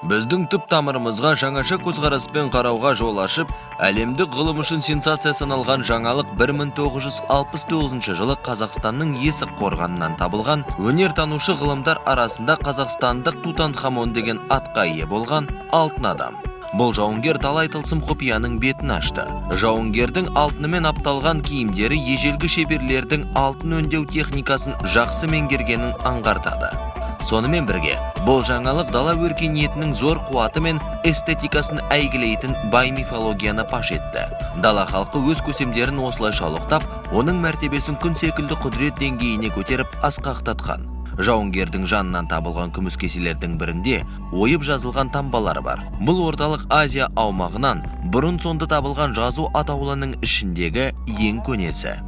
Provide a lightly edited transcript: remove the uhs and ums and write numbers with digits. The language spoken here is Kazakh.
Біздің түп тамырымызға жаңаша көзқараспен қарауға жол ашып, әлемдік ғылым үшін сенсация саналған жаңалық 1969 жылы Қазақстанның Есік қорғанынан табылған, өнертанушы ғылымдар арасында қазақстандық Тутанхамон деген атқа ие болған алтын адам. Бұл жауынгер талай тылсым құпияның бетін ашты. Жауынгердің алтынымен апталған киімдері ежелгі шеберлердің алтын өңдеу техникасын жақсы меңгергенін аңғартады. Сонымен бірге бұл жаңалық дала өркениетінің зор қуаты мен эстетикасын әйгілейтін бай мифологияны паш етті. Дала халқы өз көсемдерін осылайша ұлықтап, оның мәртебесін күн секілді құдірет деңгейіне көтеріп, асқақтатқан. Жауынгердің жанынан табылған күміс кеселердің бірінде ойып жазылған таңбалар бар. Бұл Орталық Азия аумағынан бұрын соңды табылған жазу атаулының ішіндегі ең көнесі.